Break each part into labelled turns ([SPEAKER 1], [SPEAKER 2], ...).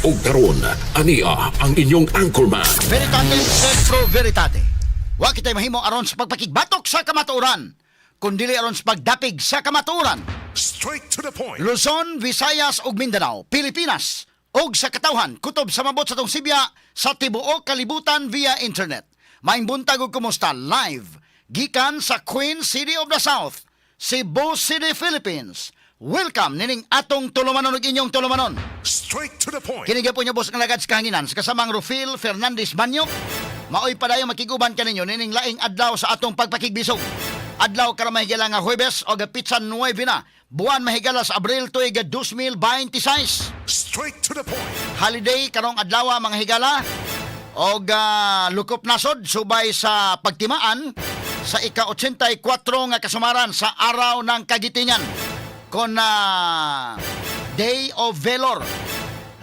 [SPEAKER 1] Ug karon, ania ang inyong anchorman.
[SPEAKER 2] Veritate et pro veritate. Wa kitay mahimo aron sa pagpakigbatok sa kamatuoran, kundili aron sa pagdapig sa kamatuoran.
[SPEAKER 1] Straight to the point.
[SPEAKER 2] Luzon, Visayas ug Mindanao, Pilipinas ug sa katawhan kutob sa mabot sa atong sibya sa tibuok kalibutan via internet. Maayong buntag ug kumusta live gikan sa Queen City of the South, Cebu City, Philippines. Welcome nining atong tulumanon ug inyong tulumanon.
[SPEAKER 1] Straight to the point.
[SPEAKER 2] Kini gyapon niyo boss nga lagad sa kahanginan sa kasamang Rufil Fernandez Banyok. Maoy padayon makiguban kaninyo nining laing adlaw sa atong pagpakigbisog. Adlaw karon, mahigala, nga Huwebes o petsa 9 na buwan, mahigala, sa Abril, tuig 2026.
[SPEAKER 1] Straight to the point.
[SPEAKER 2] Holiday karong adlaw, mga higala, og lukop nasod subay sa pagtimaan sa ika-84 nga kasumaran sa Araw ng Kagitingan kon Day of Valor.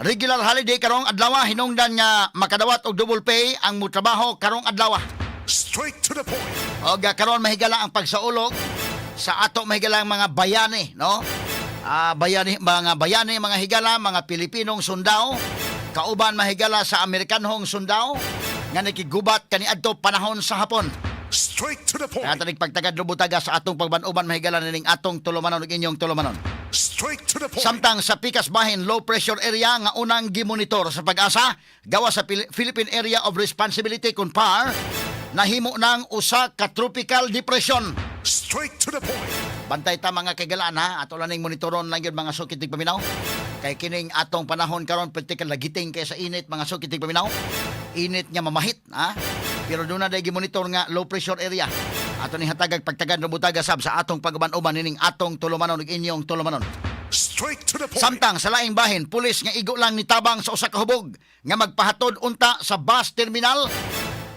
[SPEAKER 2] Regular holiday karong adlaw, hinungdan nga makadawat og double pay ang mutrabaho karong adlaw.
[SPEAKER 1] Straight to the point.
[SPEAKER 2] Og karon, mahigala, ang pagsaulog sa ato, mahigala, ang mga bayani, no? Bayani, mga bayani, mga higala, mga Pilipinong sundao kauban, mahigala, sa Amerikanhong sundao nga nakigubat kaniadto panahon sa Hapon.
[SPEAKER 1] Straight to the point.
[SPEAKER 2] Kaya tanig pagtagad lubutaga sa atong pagban-uban, mahigala, nining atong tulumanon ug inyong tulumanon.
[SPEAKER 1] Straight to the point.
[SPEAKER 2] Samtang sa pikas bahin, low pressure area nga unang gimonitor sa Pag-asa gawa sa Philippine Area of Responsibility kun PAR, nahimo ng usa ka tropical depression.
[SPEAKER 1] Straight to the point.
[SPEAKER 2] Bantay ta, mga kaigalaan, ha. Ato lang ning monitoron lang yun, mga sukit paminaw. Kay kining atong panahon karon perti ka lagiting kay sa init, mga sukit paminaw. Init nga mamahit, ha. Pero doon na day gimonitor nga low pressure area. Ato ning hatagag pagtagan rubutaga sab sa atong pag-uban-uban nining atong tulumanon ug inyong tulumanon.
[SPEAKER 1] Straight to the point.
[SPEAKER 2] Samtang sa laing bahin, pulis nga igo lang nitabang sa usa ka hubog nga magpahatod unta sa bus terminal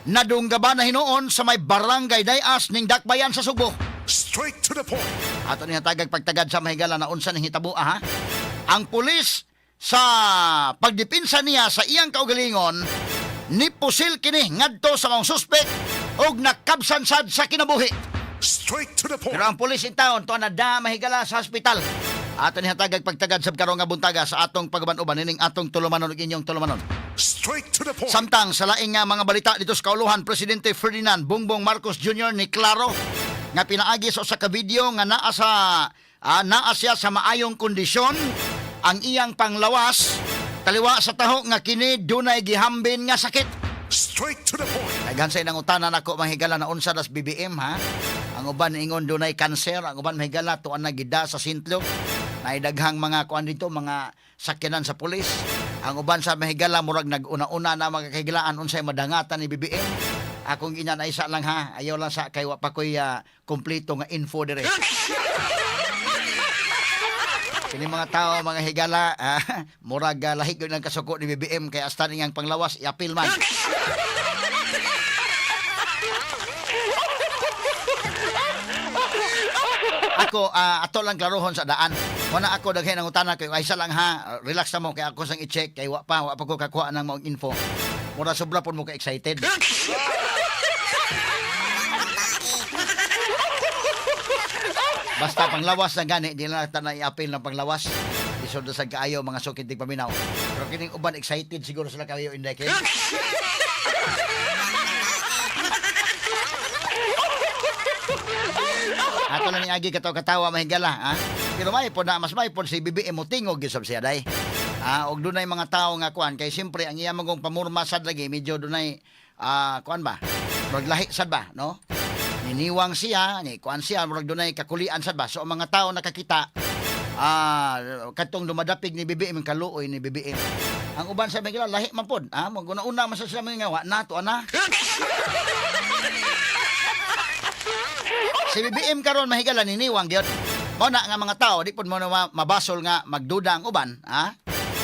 [SPEAKER 2] nadunggaban na hinuon sa may Barangay Dayas ning Dakbayan sa Sugbo.
[SPEAKER 1] Straight to the point.
[SPEAKER 2] Ato ni hatagag pagtagad sa mahigala na unsa ning hitabo, ha. Ang pulis sa pagdepinsa niya sa iyang kaugalingon ni pusil kini ngadto sa mga suspek og nakabsan sad sa kinabuhi.
[SPEAKER 1] Straight to the point.
[SPEAKER 2] Pero ang pulis in town to na da, mahigala, sa hospital. Ato ni hatagag pagtagad sab karong nga buntaga sa atong pagban-uban nining atong tulumanon ug inyong tulumanon.
[SPEAKER 1] Straight to the point.
[SPEAKER 2] Samtang sa laing nga mga balita dito sa kauluhan, Presidente Ferdinand Bongbong Marcos Jr. ni klaro nga pinaagi sa usa ka video nga naa siya sa maayong kondisyon ang iyang panglawas taliwa sa taho nga kini dunay gihambin nga sakit.
[SPEAKER 1] Straight to the point.
[SPEAKER 2] Daghan sa nangutana nako, mahigala, na unsa das BBM, ha. Ang uban ingon dunay kanser, ang uban, mahigala, tuan na gida sa sintlo. Naay daghang mga kuan dito, mga sakyanan sa pulis. Ang uban sa, mahigala, murag nag-una-una na mga kahigalaan unsay madangatan ni BBM. Akong ina na isa lang, ha. Ayaw lang sa kay wa pa koy kumpleto nga info dire. Kini mga tao, mga higala, murag lahi gyud ang kasuko ni BBM kay hasta niyang panglawas iapil man. Ako, ato lang klarohon sa daan. Wala ako daghay ng utana kay ay isa lang, ha. Relax na mo kay ako sang i-check kay wa pa ko kakuha ng maong info. Mura sobra pud mo ka excited. Basta panglawas na gani, di na ta na i-appeal ng panglawas. Isod na sa kaayo, mga sukit paminaw. Pero kining uban excited siguro sila kayo, inday kay. Ato lang ni agi katawa-katawa, mahigala, ha. Pero may pod na mas may pod si BBM mo tingog gyud sab siya day. Og dunay mga tao nga kuan kay siyempre ang iya magong pamurma sad lagi medyo dunay kuan ba? Murag lahi sad ba, no? Niniwang siya, ni kuan siya, murag dunay kakulian sad ba. So ang mga tao nakakita katong dumadapig ni BBM kaluoy ni BBM. Ang uban sa mga lahi man pod, ha? Maguna-una man sa sila mga nga wa na to ana. Si BBM karon, mahigala, niniwang gyud. Mao na nga mga tao di pud mo na mabasol nga magduda ang uban, ha?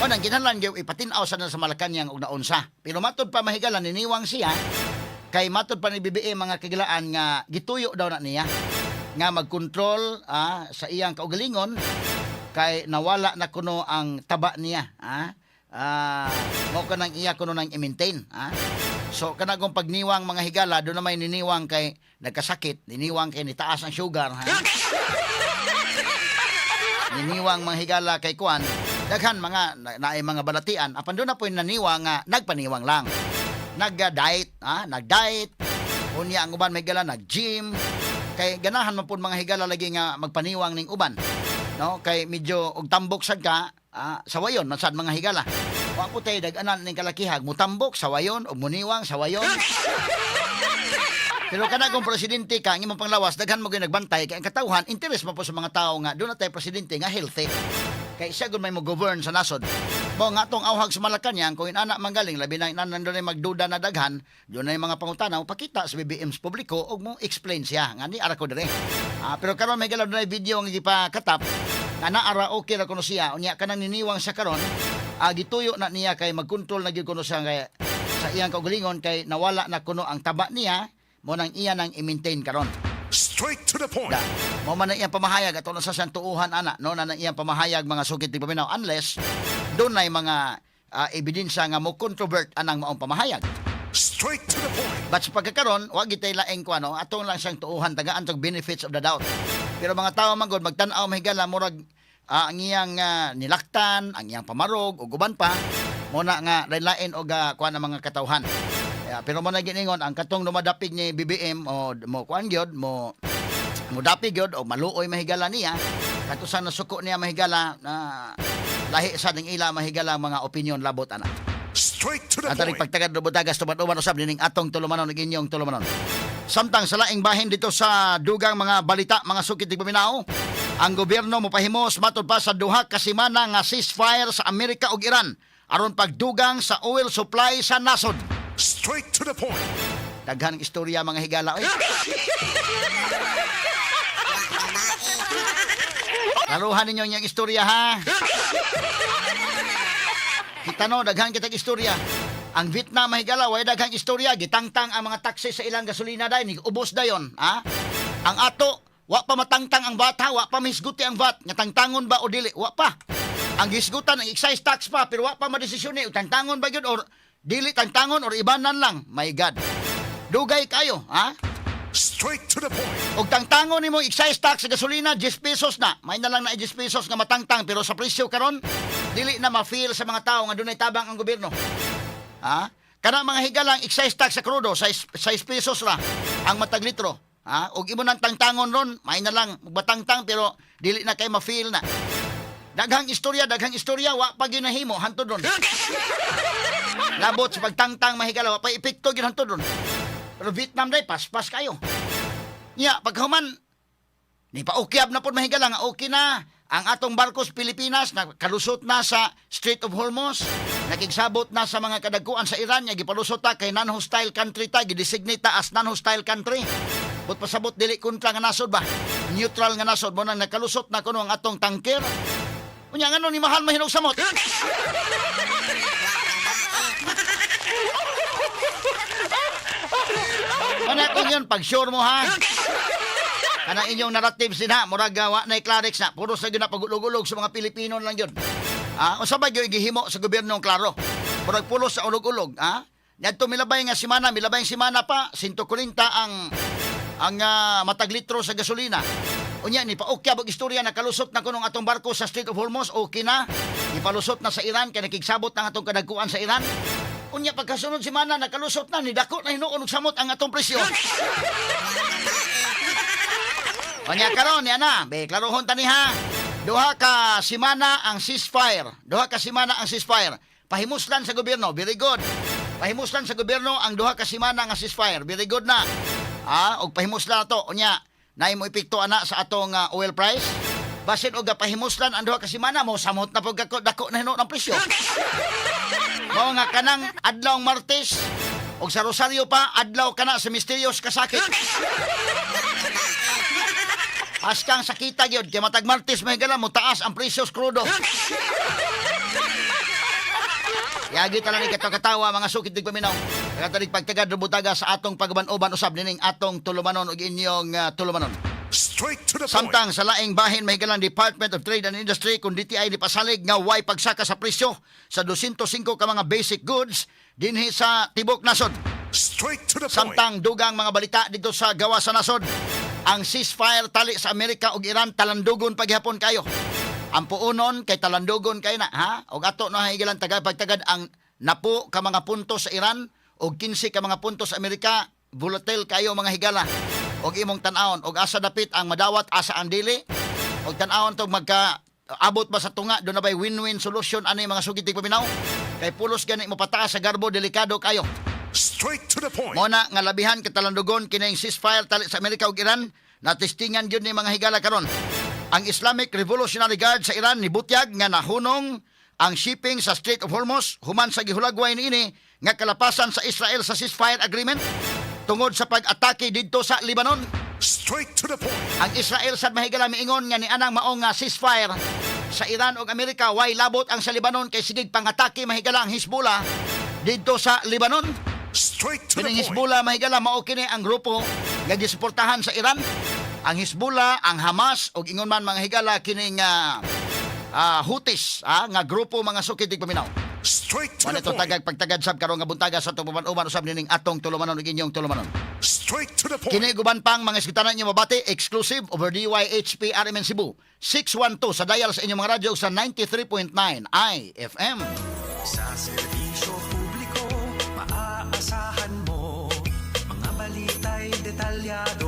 [SPEAKER 2] Mao nang kinahanglan gyud ipatin-aw sa na sa Malacañang og naunsa. Pero matod pa, mahigala, niniwang siya kay matod pa ni BBM, mga kagilaan, nga gituyo daw na niya nga magkontrol sa iyang kaugalingon kay nawala na kuno ang taba niya, ha. Mao kanang iya kuno nang i-maintain, ha. So kanagong pagniwang, mga higala, doon na may niniwang kay nagkasakit, niniwang kay nitaas ang sugar, ha. Niniwang, mga higala, kay kuan. Daghan mga naay mga balatian apan doon na po'y naniwa nga nagpaniwang lang. Nag-diet, ha? Nag-diet. Unya ang uban, may gala, nag-gym. Kay ganahan man pud mga higala lagi nga magpaniwang ning uban. No, kay medyo og tambok sad ka, sawayon man sad mga higala. Wa po tay dag-anan ning kalakihag, mutambok sawayon og muniwang sawayon. Pero kana kung presidente ka, ang imong panglawas, daghan mo gyud nagbantay kay ang katawhan interes man po sa mga tao nga doon na tay presidente nga healthy. Kay siya gud may mo govern sa nasod. Mo nga atong awhag sa Malacañang kung inana manggaling, labi na inana doon ay magduda na daghan, doon ay mga pangutana pakita sa BBM sa publiko og mo explain siya nga ni ara ko dire. Pero karon may galaw na video nga gipakatap nga naara okay ra kuno siya, unya kanang niniwang siya karon, gituyo na niya kay magkontrol na gyud kuno siya kay sa iyang kaugalingon kay nawala na kuno ang taba niya, mo nang iya nang i-maintain karon.
[SPEAKER 1] Straight to the point.
[SPEAKER 2] Da. Mo man ang iyang pamahayag ato na sa siyang tuuhan ana, no, na ang iyang pamahayag, mga sukit ti paminaw, unless doon ay mga ebidensya nga mo controvert anang maong pamahayag.
[SPEAKER 1] Straight to the point.
[SPEAKER 2] But sa pagkakaron, wa gitay laing kuano, atong lang siyang tuuhan, tagaan tog benefits of the doubt. Pero mga tao man gud magtan-aw mahigala murag ang iyang nilaktan, ang iyang pamarog ug uban pa, mo na nga lain-lain og kuan ang mga katawhan. Yeah, pero mo na giningon ang katong dumadapig ni BBM o mo kuan gyud mo mudapig gyud o maluoy mahigala niya kato sa nasuko niya mahigala na lahi sa ning ila mahigala mga opinion labot ana.
[SPEAKER 1] Straight to the
[SPEAKER 2] At
[SPEAKER 1] point.
[SPEAKER 2] pagtagad rubutagas tumat-uban usab nining atong tulumanon ug inyong tulumanon. Samtang sa laing bahin dito sa dugang mga balita, mga sukit tig paminaw, ang gobyerno mopahimos matod pa sa 2 ka semana nga ceasefire sa Amerika ug Iran aron pagdugang sa oil supply sa nasod.
[SPEAKER 1] Straight to the point.
[SPEAKER 2] Daghang istorya, mga higala oy. Laruhan ninyo ang istorya ha. Kita no, daghan kitag istorya. Ang Vietnam, mahigala, way daghang istorya, gitangtang ang mga taxi sa ilang gasolina dayon, ubos dayon, ha? Ang ato, wa pa matangtang ang VAT ha, wa pa mahisguti ang VAT, nga tangtangon ba o dili, wa pa. Ang hisgutan ang excise tax pa, pero wa pa madesisyon ni tangtangon ba gyud or dili tangtangon or ibanan lang. My God. Dugay kayo, ha?
[SPEAKER 1] Straight to the point.
[SPEAKER 2] Og tangtangon nimo excise tax sa gasolina, 10 pesos na. May na lang na 10 pesos nga matangtang, pero sa presyo karon dili na ma-feel sa mga tao nga dunay tabang ang gobyerno. Ha? Kana, mga higalang, excise tax sa krudo, 6, 6 pesos ra ang matag litro. Ha? Og imo nang tangtangon ron, may na lang magbatangtang pero dili na kay ma-feel na. Daghang istorya, daghang istorya, wa pa ginahimo hantod ron. Labot sa pagtangtang, mahigala, wa pa epekto gyud hantod ron. Pero Vietnam day paspas kayo. Nya, paghuman, ni paukyab na po, mahigala, nga okay na ang atong barkos Pilipinas na kalusot na sa Strait of Hormuz, nakigsabot na sa mga kadagkuan sa Iran, nga gipalusot ta kay non-hostile country ta, gidesignate ta as non-hostile country. But pasabot dili kontra nga nasod ba? Neutral nga nasod mo nang nakalusot na kuno ang atong tanker. Unya ngano ni mahal mahinog samot? Ano kung yun, pag sure mo ha. Kanang inyong narrative sin ha, murag gawa na Clarix na, puro sa gyud na pagulog-ulog sa mga Pilipino lang yun. Unsa ba gyud gihimo sa gobyerno ang klaro? Murag pulos sa ulog-ulog, ha? Ngadto milabay nga semana, milabay nga semana pa, 140 ang matag litro sa gasolina. Unya ni paokyab og istorya, nakalusot na kunong atong barko sa Strait of Hormuz, okay na. Ipalusot na sa Iran kay nakigsabot na ang atong kadagkuan sa Iran. Unya pagkasunod semana nakalusot na, ni dako na hinuon og samot ang atong presyo. Unya karon yan na, be klarohon ta ni ha. 2 ka semana ang ceasefire. 2 ka semana ang ceasefire. Pahimuslan sa gobyerno, very good. Pahimuslan sa gobyerno ang 2 ka semana nga ceasefire. Very good na. Og pahimuslan na to. Unya, naay mo epekto ana sa atong oil price. Basin og pahimuslan ang 2 ka semana mo samot na pud dako, dako na hinuon ang presyo. Mao nga kanang adlaw Martes og sa Rosario pa adlaw kana sa mysterious kasakit. Askang sakita gyud kay matag Martes may gala mo taas ang presyo sa krudo. Yagi ta lang ni katawa, mga sukit dig paminaw. Nagatarig pagtagad rubutaga sa atong pagban-uban usab nining atong tulumanon ug inyong tulumanon.
[SPEAKER 1] Straight to the point.
[SPEAKER 2] Samtang sa laing bahin, may galang Department of Trade and Industry kung DTI ni pasalig nga way pagsaka sa presyo sa 205 ka mga basic goods dinhi sa tibok nasod.
[SPEAKER 1] Straight to the point.
[SPEAKER 2] Samtang dugang mga balita dito sa gawa sa nasod. Ang ceasefire tali sa Amerika ug Iran talandugon paghapon kayo. Ang puunon kay talandugon kay na, ha? Og ato na higalan tagad pagtagad ang napo ka mga punto sa Iran og 15 ka mga punto sa Amerika, volatile kayo, mga higala. Og imong tan-awon og asa dapit ang madawat, asa ang dili. Og tan-awon tog magka abot ba sa tunga, doon na ba'y win-win solution ani, mga suki tigpaminaw? Kay pulos gani mo pataas sa garbo, delikado kayo.
[SPEAKER 1] Straight to the point.
[SPEAKER 2] Mo na nga labihan katalandugon kining ceasefire tali sa Amerika ug Iran, natestingan gyud ni, mga higala, karon. Ang Islamic Revolutionary Guard sa Iran nibutyag nga nahunong ang shipping sa Strait of Hormuz human sa gihulagway niini nga kalapasan sa Israel sa ceasefire agreement tungod sa pag-atake didto sa Lebanon.
[SPEAKER 1] Straight to the point.
[SPEAKER 2] Ang Israel sad, mahigala, miingon nga ni anang maong nga ceasefire sa Iran ug Amerika way labot ang sa Lebanon kay sigig pangatake, mahigala, ang Hezbollah didto sa Lebanon.
[SPEAKER 1] Straight to the
[SPEAKER 2] Kining
[SPEAKER 1] point.
[SPEAKER 2] Hezbollah, mahigala, mao kini ang grupo nga gisuportahan sa Iran. Ang Hezbollah, ang Hamas ug ingon man, mga higala, kining Houthis nga grupo, mga suki tigpaminaw.
[SPEAKER 1] Straight to
[SPEAKER 2] Mao
[SPEAKER 1] the
[SPEAKER 2] ito
[SPEAKER 1] point.
[SPEAKER 2] tagag pagtagad sab karon nga buntaga sa atong uban usab nining atong tulumanon ug inyong tulumanon.
[SPEAKER 1] Straight to the point.
[SPEAKER 2] Kini guban pang mga eskwitanan inyo mabati exclusive over DYHP RMN Cebu 612 sa dial sa inyong mga radyo sa 93.9 IFM.
[SPEAKER 3] Sa serbisyo publiko, maaasahan mo. Mga balita'y detalyado.